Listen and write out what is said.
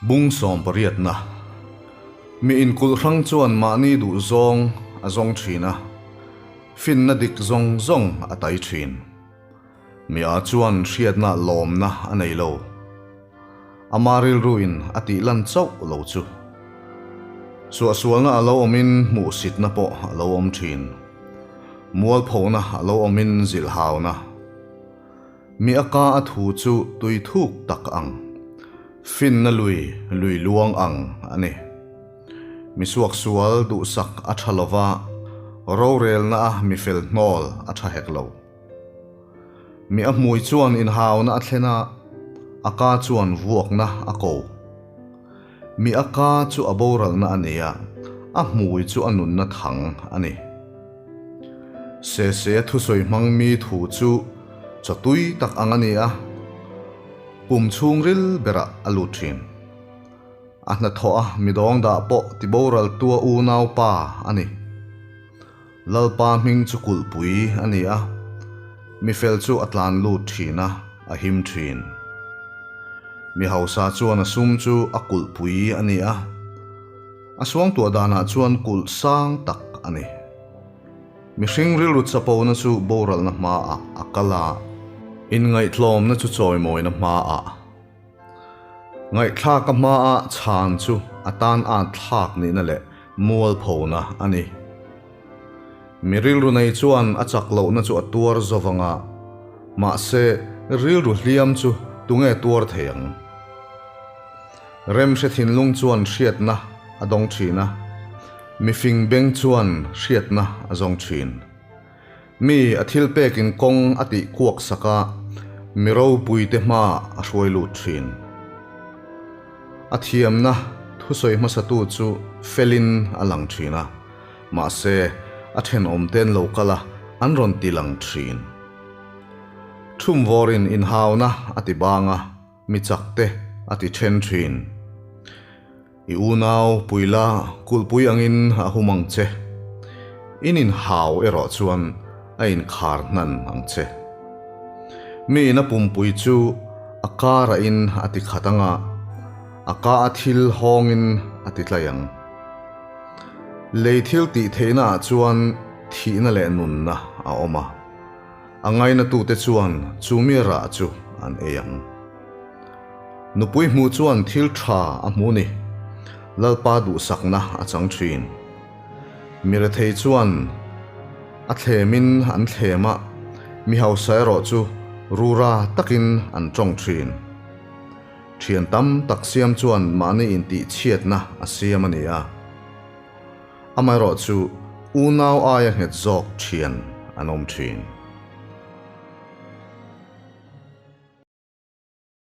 Bung sawmpariatna, Mi inkulh hrang chuan mahni duh zawng a zawng thin a, finna dik zawng zawng a tai thin. Mi a chuan hriatna lawmna a nei lo. Ama rilruin a tih lan chauh lo chu. Suahsualna a lo awmin hmuhsitna pawh a lo awm thin. Mualphona a lo awmin zilhhauna. Mi a ka a thu chu tui thuk tak ang, finna lui lui luang ang a ni. Mi suaksual duhsak a tha lova, rorelna a mi fel hnawl a tha hek lo. Mi a hmui chuan inhauna a thlen a, a ka chuan vuakna a ko. Mi a ka chu a boralna a ni a, a hmui chu a nunna thang a ni. Sese a thusawi hmang mi thu chu chaw tui tak ang a ni a, pum chhungril berah a lut thin. A hnathawh a midawng dah pawh ti boral tua unau pa a ni. Lalpa hming chu kulhpui a ni a, mifel chu a tlan lut thin a, a him thin. Mi hausa chuan a sum chu a kulhpui a ni a. A suangtuah danah chuan kulh sang tak a ni. Mihring rilru chapona chu boralna hmaah a kal a, inngaihtlawmna chu chawimawina hmaah. Ngaihthlaka hmaah chhan chu a tan at thlak nihna leh mualphona a ni. Mi rilru nei chuan a chak lohna chu a tuar zovang a, mahse rilru hliam chu tunge tuar thei ang? Remhre thinlung chuan hriatna a dawng thin a, mifing beng chuan hriatna a zawng thin. Mi a thil pekin kawng a tih kuak sak a, mi ropuite hma a hruai lut thin. A thiamna thusawi hmasatu chu felin a lang thin a, mahse a thenawmten lo kal a, an rawn ti lang thin. Thumvawrin inhauna a ti bang a. Mi chak te a ti then thin. I unau puila kulhpui angin a hum ang che. In inhau erawh chuan a inkhar hnan ang che. Mi ina pumpui chu a kara in a ti khat ang a, a ka a thil hawngin a ti tlai ang. Lei thil tih theihna ah chuan thihna leh nunna a awm a. A ngainatute chuan chu mi rah chu an ei ang. Nupui hmuh chuan thil tha a hmu ni. Lalpa duhsakna a chang thin. Mi rethei chuan a thlemin an thlem a, mi hausa erawh chu rura takin an tawng thin. Thian tam tak siam chuan mahni intihchhiatna a siam a ni a. Amaherawhchu, unau aia nghet zawk thian an awm thin.